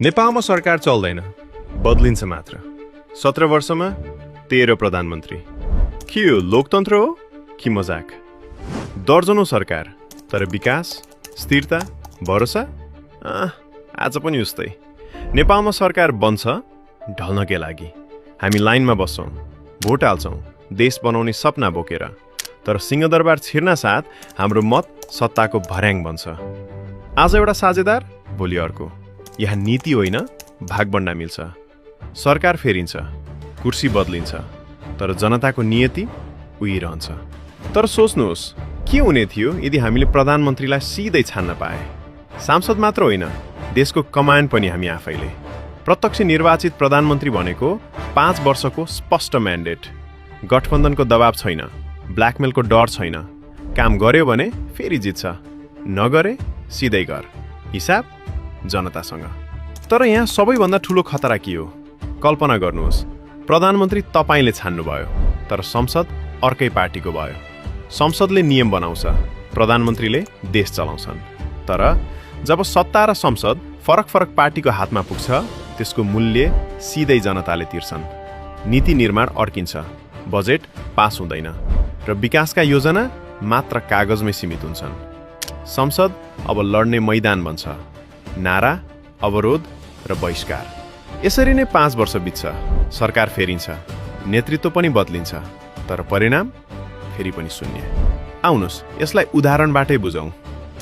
नेपालमा सरकार चल्दैन, बदलिन्छ मात्र। 17 वर्षमा 13 प्रधानमन्त्री। के यो लोकतन्त्र हो कि मजाक? दर्जनौं सरकार, तर विकास, स्थिरता, भरोसा आज पनि उस्तै। नेपालमा सरकार बन्छ ढल्नकै लागि। हामी लाइनमा बस्छौं, भोट हाल्छौं, देश बनाउने सपना बोकेर। तर सिंहदरबार छिर्न साथ हाम्रो मत सत्ताको भर्याङ बन्छ। आज एउटा साझेदार, भोलि अर्को। यहाँ नीति होइन, भागबण्डा मिल्छ। सरकार फेरिन्छ, कुर्सी बदलिन्छ, तर जनताको नियति उही रहन्छ। तर सोच्नुहोस्, के हुने थियो यदि हामीले प्रधानमन्त्रीलाई सिधै छान्न पाए? सांसद मात्र होइन, देशको कमान्ड पनि हामी आफैले। प्रत्यक्ष निर्वाचित प्रधानमन्त्री भनेको 5 वर्षको स्पष्ट म्यान्डेट। गठबन्धनको दबाव छैन, ब्ल्याकमेलको डर छैन। काम गर्यो भने फेरि जित्छ, नगरे सिधै गर। हिसाब जनतासँग। तर यहाँ सबैभन्दा ठूलो खतरा के हो? कल्पना गर्नुहोस्, प्रधानमन्त्री तपाईले छान्नुभयो, तर संसद अर्कै पार्टीको भयो। संसदले नियम बनाउँछ, प्रधानमन्त्रीले देश चलाउँछन्। तर जब सत्ता र संसद फरक फरक पार्टीको हातमा पुग्छ, त्यसको मूल्य सिधै जनताले तिर्छन्। नीति निर्माण अड्किन्छ, बजेट पास हुँदैन, र विकासका योजना मात्र कागजमै सीमित हुन्छन्। संसद अब लड्ने मैदान बन्छ। नारा, अवरोध र बहिष्कार। यसरी नै 5 वर्ष बित्छ, सरकार फेरिन्छ, नेतृत्व पनि बदलिन्छ, तर परिणाम फेरि पनि शून्य। आउनुहोस्, यसलाई उदाहरणबाटै बुझौँ।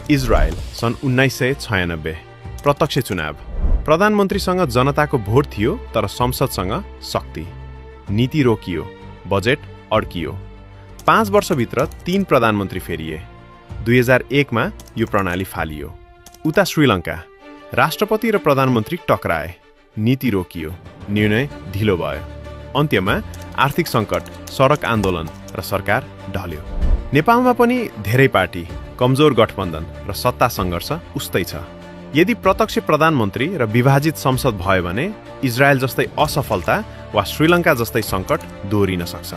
इजरायल सन् 1996, प्रत्यक्ष चुनाव। प्रधानमन्त्रीसँग जनताको भोट थियो, तर संसदसँग शक्ति। नीति रोकियो, बजेट अड्कियो। 5 वर्षभित्र 3 प्रधानमन्त्री फेरिए। 2001 मा यो प्रणाली फालियो। उता श्रीलङ्का, राष्ट्रपति र प्रधानमन्त्री टक्राए, नीति रोकियो, निर्णय ढिलो भयो। अन्त्यमा आर्थिक सङ्कट, सडक आन्दोलन र सरकार ढल्यो। नेपालमा पनि धेरै पार्टी, कमजोर गठबन्धन र सत्ता सङ्घर्ष उस्तै छ। यदि प्रत्यक्ष प्रधानमन्त्री र विभाजित संसद भयो भने इजरायल जस्तै असफलता वा श्रीलङ्का जस्तै सङ्कट दोहोरिन सक्छ।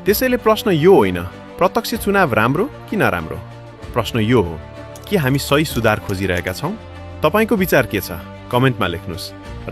त्यसैले प्रश्न यो होइन प्रत्यक्ष चुनाव राम्रो कि नराम्रो। प्रश्न यो हो, के हामी सही सुधार खोजिरहेका छौँ? तपाईको विचार के छ? कमेन्टमा लेख्नुहोस्।